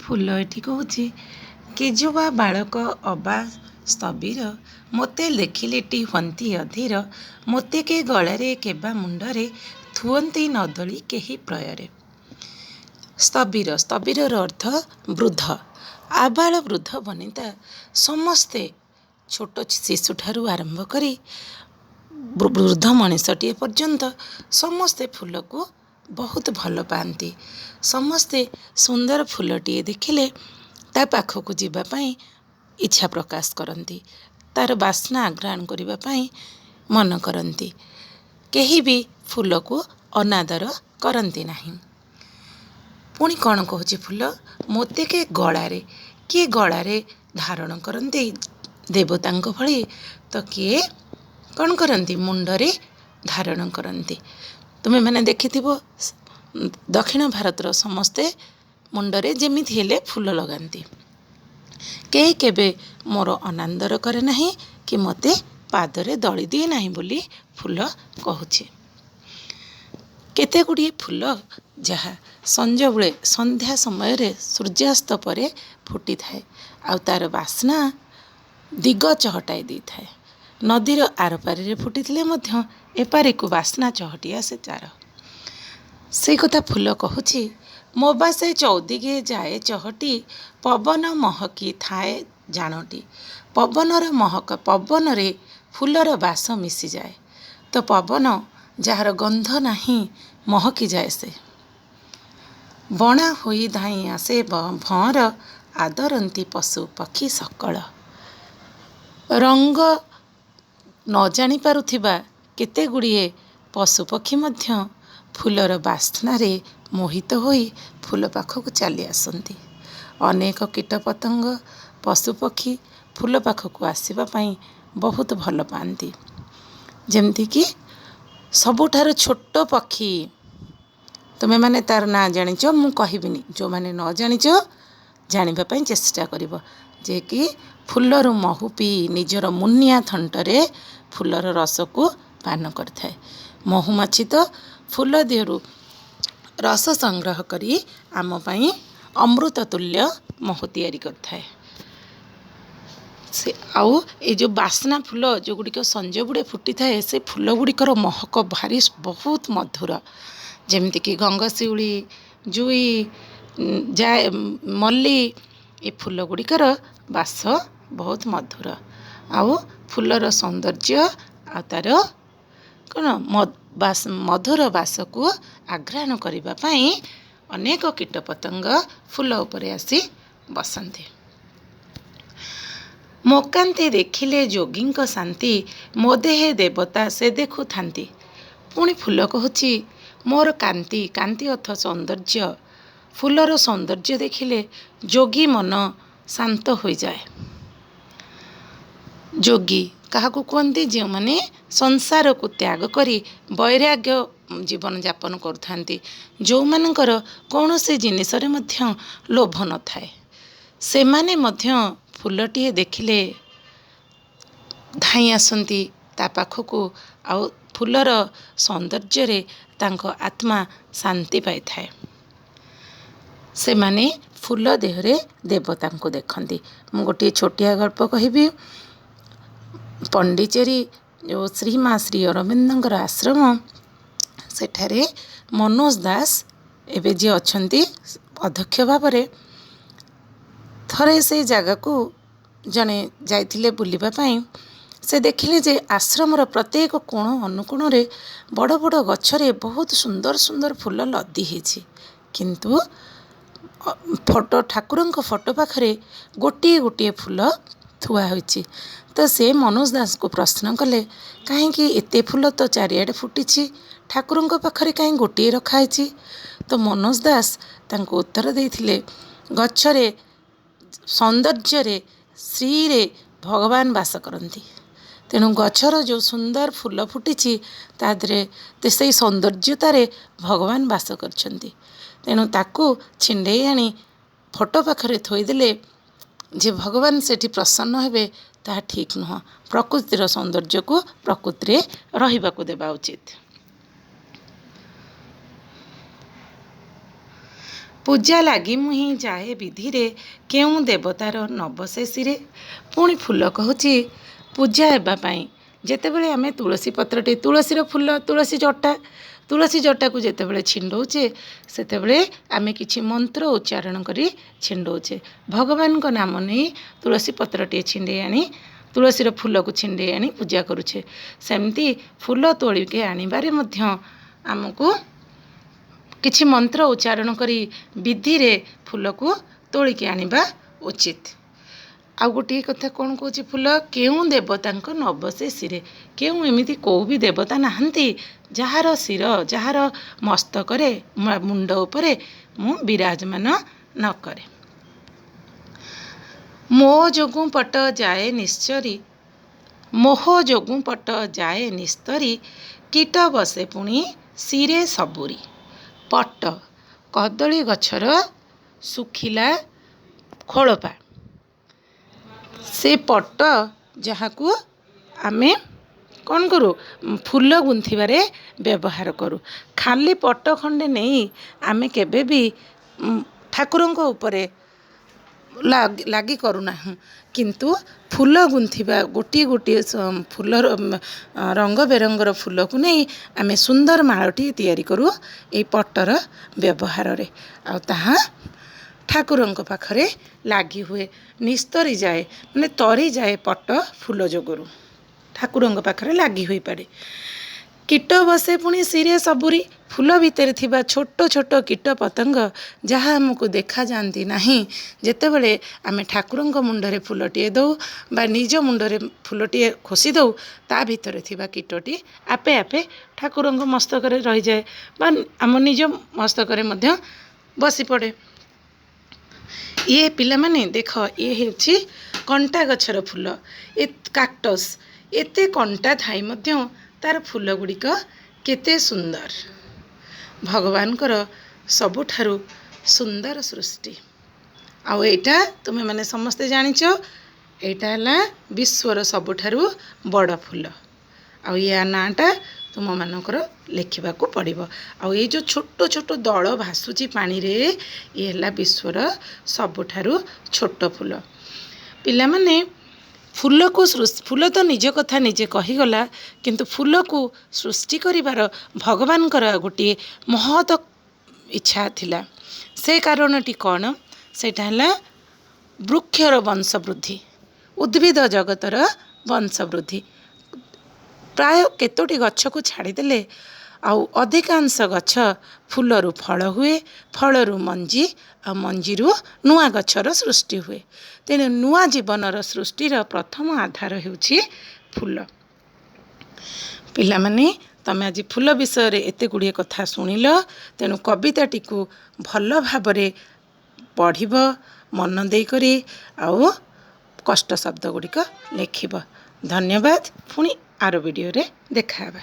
ଫୁଲ ଏଠି କହୁଛି, କେଜୁବା ବାଳକ ଅବା ସ୍ଥବିର, ମୋତେ ଦେଖିଲେଟି ହୁଅନ୍ତି ଅଧୀର, ମୋତେ କେ ଗଳାରେ କେବା ମୁଣ୍ଡରେ ଥୁଅନ୍ତି ନଦଳି କେହି ପ୍ରୟରେ। ସ୍ଥବିର, ସ୍ଥବିରର ଅର୍ଥ ବୃଦ୍ଧ। ଆବାଳ ବୃଦ୍ଧ ବନିତା ସମସ୍ତେ, ଛୋଟ ଶିଶୁଠାରୁ ଆରମ୍ଭ କରି ବୃଦ୍ଧ ମଣିଷଟିଏ ପର୍ଯ୍ୟନ୍ତ ସମସ୍ତେ ଫୁଲକୁ ବହୁତ ଭଲ ପାଆନ୍ତି। ସମସ୍ତେ ସୁନ୍ଦର ଫୁଲଟିଏ ଦେଖିଲେ ତା ପାଖକୁ ଯିବା ପାଇଁ ଇଚ୍ଛା ପ୍ରକାଶ କରନ୍ତି, ତା'ର ବାସ୍ନା ଆଘ୍ରାଣ କରିବା ପାଇଁ ମନ କରନ୍ତି। କେହି ବି ଫୁଲକୁ ଅନାଦର କରନ୍ତି ନାହିଁ। ପୁଣି କ'ଣ କହୁଛି ଫୁଲ? ମୋତେ କେ ଗଳାରେ, କିଏ ଗଳାରେ ଧାରଣ କରନ୍ତି ଦେବତାଙ୍କ ଭଳି, ତ କିଏ କ'ଣ କରନ୍ତି? ମୁଣ୍ଡରେ ଧାରଣ କରନ୍ତି। ତୁମେମାନେ ଦେଖିଥିବ, ଦକ୍ଷିଣ ଭାରତର ସମସ୍ତେ ମୁଣ୍ଡରେ ଯେମିତି ହେଲେ ଫୁଲ ଲଗାନ୍ତି। କେହି କେବେ ମୋର ଅନାଦର କରେ ନାହିଁ କି ମୋତେ ପାଦରେ ଦଳି ଦିଏ ନାହିଁ ବୋଲି ଫୁଲ କହୁଛି। କେତେ ଗୁଡ଼ିଏ ଫୁଲ ଯାହା ସଞ୍ଜବେଳେ, ସନ୍ଧ୍ୟା ସମୟରେ, ସୂର୍ଯ୍ୟାସ୍ତ ପରେ ଫୁଟିଥାଏ ଆଉ ତା'ର ବାସ୍ନା ଦିଗ ଚହଟାଇ ଦେଇଥାଏ। ନଦୀର ଆରପାରିରେ ଫୁଟିଥିଲେ ମଧ୍ୟ ଏପାରିକୁ ବାସ୍ନା ଚହଟି ଆସେ ତା'ର। ସେଇ କଥା ଫୁଲ କହୁଛି। ମୋ ବାସେ ଚଉଦିଗେ ଯାଏ ଚହଟି, ପବନ ମହକି ଥାଏ ଜାଣଟି। ପବନର ମହକ, ପବନରେ ଫୁଲର ବାସ ମିଶିଯାଏ, ତ ପବନ ଯାହାର ଗନ୍ଧ ନାହିଁ, ମହକି ଯାଏ ସେ। ବଣା ହୋଇ ଧାଇଁ ଆସେ ଭଅଁର, ଆଦରନ୍ତି ପଶୁ ପକ୍ଷୀ ସକଳ। ରଙ୍ଗ ନ ଜାଣିପାରୁଥିବା କେତେ ଗୁଡ଼ିଏ ପଶୁପକ୍ଷୀ ମଧ୍ୟ ଫୁଲର ବାସ୍ନାରେ ମୋହିତ ହୋଇ ଫୁଲ ପାଖକୁ ଚାଲି ଆସନ୍ତି। ଅନେକ କୀଟପତଙ୍ଗ, ପଶୁପକ୍ଷୀ ଫୁଲ ପାଖକୁ ଆସିବା ପାଇଁ ବହୁତ ଭଲ ପାଆନ୍ତି। ଯେମିତିକି ସବୁଠାରୁ ଛୋଟ ପକ୍ଷୀ, ତୁମେମାନେ ତା'ର ନାଁ ଜାଣିଛ, ମୁଁ କହିବିନି। ଯେଉଁମାନେ ନ ଜାଣିଛ, ଜାଣିବା ପାଇଁ ଚେଷ୍ଟା କରିବ। ଯେ କି ଫୁଲରୁ ମହୁ ପିଇ ନିଜର ମୁନିଆ ଥଣ୍ଟରେ ଫୁଲର ରସକୁ ପାନ କରିଥାଏ। ମହୁମାଛି ତ ଫୁଲ ଦେହରୁ ରସ ସଂଗ୍ରହ କରି ଆମ ପାଇଁ ଅମୃତ ତୁଲ୍ୟ ମହୁ ତିଆରି କରିଥାଏ ସେ। ଆଉ ଏ ଯେଉଁ ବାସ୍ନା ଫୁଲ ଯେଉଁଗୁଡ଼ିକ ସଞ୍ଜବୁଡ଼େ ଫୁଟିଥାଏ, ସେ ଫୁଲ ଗୁଡ଼ିକର ମହକ ଭାରି ବହୁତ ମଧୁର। ଯେମିତିକି ଗଙ୍ଗଶିଉଳି, ଜୁଇ, ଯାଏ, ମଲ୍ଲି, ଏ ଫୁଲ ଗୁଡ଼ିକର ବାସ ବହୁତ ମଧୁର। ଆଉ ଫୁଲର ସୌନ୍ଦର୍ଯ୍ୟ ଆଉ ତା'ର କ'ଣ ମଧୁର ବାସକୁ ଆଘ୍ରାଣ କରିବା ପାଇଁ ଅନେକ କୀଟପତଙ୍ଗ ଫୁଲ ଉପରେ ଆସି ବସନ୍ତି। ମୋ କାନ୍ତି ଦେଖିଲେ ଯୋଗୀଙ୍କ ଶାନ୍ତି, ମୋ ଦେହେ ଦେବତା ସେ ଦେଖୁଥାନ୍ତି। ପୁଣି ଫୁଲ କହୁଛି, ମୋର କାନ୍ତି, କାନ୍ତି ଅର୍ଥ ସୌନ୍ଦର୍ଯ୍ୟ, ଫୁଲର ସୌନ୍ଦର୍ଯ୍ୟ ଦେଖିଲେ ଯୋଗୀ ମନ ଶାନ୍ତ ହୋଇଯାଏ। ଯୋଗୀ କାହାକୁ କୁହନ୍ତି? ଯେଉଁମାନେ ସଂସାରକୁ ତ୍ୟାଗ କରି ବୈରାଗ୍ୟ ଜୀବନଯାପନ କରୁଥାନ୍ତି, ଯେଉଁମାନଙ୍କର କୌଣସି ଜିନିଷରେ ମଧ୍ୟ ଲୋଭ ନଥାଏ, ସେମାନେ ମଧ୍ୟ ଫୁଲଟିଏ ଦେଖିଲେ ଧାଇଁ ଆସନ୍ତି ତା ପାଖକୁ ଆଉ ଫୁଲର ସୌନ୍ଦର୍ଯ୍ୟରେ ତାଙ୍କ ଆତ୍ମା ଶାନ୍ତି ପାଇଥାଏ। ସେମାନେ ଫୁଲ ଦେହରେ ଦେବତାଙ୍କୁ ଦେଖନ୍ତି। ମୁଁ ଗୋଟିଏ ଛୋଟିଆ ଗଳ୍ପ କହିବି। ପଣ୍ଡିଚେରୀ ଯେଉଁ ଶ୍ରୀ ମା ଶ୍ରୀ ଅରବିନ୍ଦଙ୍କର ଆଶ୍ରମ, ସେଠାରେ ମନୋଜ ଦାସ ଏବେ ଯିଏ ଅଛନ୍ତି ଅଧ୍ୟକ୍ଷ ଭାବରେ, ଥରେ ସେ ଜାଗାକୁ ଜଣେ ଯାଇଥିଲେ ବୁଲିବା ପାଇଁ। ସେ ଦେଖିଲେ ଯେ ଆଶ୍ରମର ପ୍ରତ୍ୟେକ କୋଣ ଅନୁକୋଣରେ ବଡ଼ ବଡ଼ ଗଛରେ ବହୁତ ସୁନ୍ଦର ସୁନ୍ଦର ଫୁଲ ଲଦି ହେଇଛି, କିନ୍ତୁ ଫଟୋ, ଠାକୁରଙ୍କ ଫଟୋ ପାଖରେ ଗୋଟିଏ ଗୋଟିଏ ଫୁଲ ଥୁଆ ହୋଇଛି। ତ ସେ ମନୋଜ ଦାସଙ୍କୁ ପ୍ରଶ୍ନ କଲେ, କାହିଁକି ଏତେ ଫୁଲ ତ ଚାରିଆଡ଼େ ଫୁଟିଛି, ଠାକୁରଙ୍କ ପାଖରେ କାହିଁ ଗୋଟିଏ ରଖାହେଇଛି? ତ ମନୋଜ ଦାସ ତାଙ୍କୁ ଉତ୍ତର ଦେଇଥିଲେ, ଗଛରେ ସୌନ୍ଦର୍ଯ୍ୟରେ, ଶ୍ରୀରେ ଭଗବାନ ବାସ କରନ୍ତି। ତେଣୁ ଗଛର ଯେଉଁ ସୁନ୍ଦର ଫୁଲ ଫୁଟିଛି, ତା ଦେହରେ ସେଇ ସୌନ୍ଦର୍ଯ୍ୟତାରେ ଭଗବାନ ବାସ କରିଛନ୍ତି। ତେଣୁ ତାକୁ ଛିଣ୍ଡେଇ ଆଣି ଫଟୋ ପାଖରେ ଥୋଇଦେଲେ ଯେ ଭଗବାନ ସେଠି ପ୍ରସନ୍ନ ହେବେ, ତାହା ଠିକ୍ ନୁହଁ। ପ୍ରକୃତିର ସୌନ୍ଦର୍ଯ୍ୟକୁ ପ୍ରକୃତିରେ ରହିବାକୁ ଦେବା ଉଚିତ। ପୂଜା ଲାଗି ମୁହିଁ ଯାଏ ବିଧିରେ, କେଉଁ ଦେବତାର ନ ବସେ ଶିରେ। ପୁଣି ଫୁଲ କହୁଛି, ପୂଜା ହେବା ପାଇଁ ଯେତେବେଳେ ଆମେ ତୁଳସୀ ପତ୍ରଟି, ତୁଳସୀର ଫୁଲ, ତୁଳସୀ ଜଟା, ତୁଳସୀ ଜଟାକୁ ଯେତେବେଳେ ଛିଣ୍ଡଉଛେ, ସେତେବେଳେ ଆମେ କିଛି ମନ୍ତ୍ର ଉଚ୍ଚାରଣ କରି ଛିଣ୍ଡଉଛେ। ଭଗବାନଙ୍କ ନାମ ନେଇ ତୁଳସୀ ପତ୍ରଟିଏ ଛିଣ୍ଡେଇ ଆଣି, ତୁଳସୀର ଫୁଲକୁ ଛିଣ୍ଡେଇ ଆଣି ପୂଜା କରୁଛେ। ସେମିତି ଫୁଲ ତୋଳିକି ଆଣିବାରେ ମଧ୍ୟ ଆମକୁ କିଛି ମନ୍ତ୍ର ଉଚ୍ଚାରଣ କରି ବିଧିରେ ଫୁଲକୁ ତୋଳିକି ଆଣିବା ଉଚିତ। ଆଉ ଗୋଟିଏ କଥା କ'ଣ କହୁଛି ଫୁଲ? କେଉଁ ଦେବତାଙ୍କ ନ ବସେ ଶିରେ। କେଉଁ ଏମିତି କେଉଁ ବି ଦେବତା ନାହାନ୍ତି ଯାହାର ଶିର, ଯାହାର ମସ୍ତକରେ, ମୁଣ୍ଡ ଉପରେ ମୁଁ ବିରାଜମାନ ନ କରେ। ମୋ ଯୋଗୁଁ ପଟ ଯାଏ ନିଶ୍ଚରି, ମୋହ ଯୋଗୁଁ ପଟ ଯାଏ ନିସ୍ତରି, କୀଟ ବସେ ପୁଣି ଶିରେ ସବୁରି। ପଟ, କଦଳୀ ଗଛର ଶୁଖିଲା ଖୋଳପା, ସେ ପଟ ଯାହାକୁ ଆମେ କ'ଣ କରୁ? ଫୁଲ ଗୁନ୍ଥିବାରେ ବ୍ୟବହାର କରୁ। ଖାଲି ପଟ ଖଣ୍ଡେ ନେଇ ଆମେ କେବେ ବି ଠାକୁରଙ୍କ ଉପରେ ଲାଗି କରୁନାହୁଁ, କିନ୍ତୁ ଫୁଲ ଗୁନ୍ଥିବା ଗୋଟିଏ ଗୋଟିଏ ଫୁଲର, ରଙ୍ଗ ବେରଙ୍ଗର ଫୁଲକୁ ନେଇ ଆମେ ସୁନ୍ଦର ମାଳଟିଏ ତିଆରି କରୁ ଏଇ ପଟର ବ୍ୟବହାରରେ, ଆଉ ତାହା ଠାକୁରଙ୍କ ପାଖରେ ଲାଗି ହୁଏ। ନିସ୍ତରି ଯାଏ ମାନେ ତରିଯାଏ ପଟ ଫୁଲ ଯୋଗୁରୁ, ଠାକୁରଙ୍କ ପାଖରେ ଲାଗି ହୋଇପାରେ। କୀଟ ବସେ ପୁଣି ଶିରେ ସବୁରି। ଫୁଲ ଭିତରେ ଥିବା ଛୋଟ ଛୋଟ କୀଟ ପତଙ୍ଗ, ଯାହା ଆମକୁ ଦେଖାଯାଆନ୍ତି ନାହିଁ, ଯେତେବେଳେ ଆମେ ଠାକୁରଙ୍କ ମୁଣ୍ଡରେ ଫୁଲଟିଏ ଦେଉ ବା ନିଜ ମୁଣ୍ଡରେ ଫୁଲଟିଏ ଖୋସି ଦେଉ, ତା ଭିତରେ ଥିବା କୀଟଟି ଆପେ ଆପେ ଠାକୁରଙ୍କ ମସ୍ତକରେ ରହିଯାଏ ବା ଆମ ନିଜ ମସ୍ତକରେ ମଧ୍ୟ ବସି ପଡ଼େ। ଇଏ ପିଲାମାନେ ଦେଖ, ଇଏ ହେଉଛି କଣ୍ଟା ଗଛର ଫୁଲ, ଏ କାକ୍ଟସ୍। ଏତେ କଣ୍ଟା ଥାଇ ମଧ୍ୟ ତାର ଫୁଲ ଗୁଡ଼ିକ କେତେ ସୁନ୍ଦର। ଭଗବାନଙ୍କର ସବୁଠାରୁ ସୁନ୍ଦର ସୃଷ୍ଟି। ଆଉ ଏଇଟା ତୁମେମାନେ ସମସ୍ତେ ଜାଣିଛ, ଏଇଟା ହେଲା ବିଶ୍ୱର ସବୁଠାରୁ ବଡ଼ ଫୁଲ, ଆଉ ୟା ନାଁଟା ତୁମମାନଙ୍କର ଲେଖିବାକୁ ପଡ଼ିବ। ଆଉ ଏଇ ଯେଉଁ ଛୋଟ ଛୋଟ ଦଳ ଭାସୁଛି ପାଣିରେ, ଇଏ ହେଲା ବିଶ୍ୱର ସବୁଠାରୁ ଛୋଟ ଫୁଲ। ପିଲାମାନେ, ଫୁଲକୁ, ଫୁଲ ତ ନିଜ କଥା ନିଜେ କହିଗଲା, କିନ୍ତୁ ଫୁଲକୁ ସୃଷ୍ଟି କରିବାର ଭଗବାନଙ୍କର ଗୋଟିଏ ମହତ ଇଚ୍ଛା ଥିଲା। ସେ କାରଣଟି କ'ଣ? ସେଇଟା ହେଲା ବୃକ୍ଷର ବଂଶ ବୃଦ୍ଧି, ଉଦ୍ଭିଦ ଜଗତର ବଂଶ ବୃଦ୍ଧି। ପ୍ରାୟ କେତୋଟି ଗଛକୁ ଛାଡ଼ିଦେଲେ ଆଉ ଅଧିକାଂଶ ଗଛ ଫୁଲରୁ ଫଳ ହୁଏ, ଫଳରୁ ମଞ୍ଜି, ଆଉ ମଞ୍ଜିରୁ ନୂଆ ଗଛର ସୃଷ୍ଟି ହୁଏ। ତେଣୁ ନୂଆ ଜୀବନର ସୃଷ୍ଟିର ପ୍ରଥମ ଆଧାର ହେଉଛି ଫୁଲ। ପିଲାମାନେ, ତମେ ଆଜି ଫୁଲ ବିଷୟରେ ଏତେ ଗୁଡ଼ିଏ କଥା ଶୁଣିଲ, ତେଣୁ କବିତାଟିକୁ ଭଲ ଭାବରେ ପଢ଼ିବ ମନ ଦେଇକରି, ଆଉ କଷ୍ଟ ଶବ୍ଦ ଗୁଡ଼ିକ ଲେଖିବ। ଧନ୍ୟବାଦ। ପୁଣି ଆର ଭିଡ଼ିଓରେ ଦେଖା ହେବା।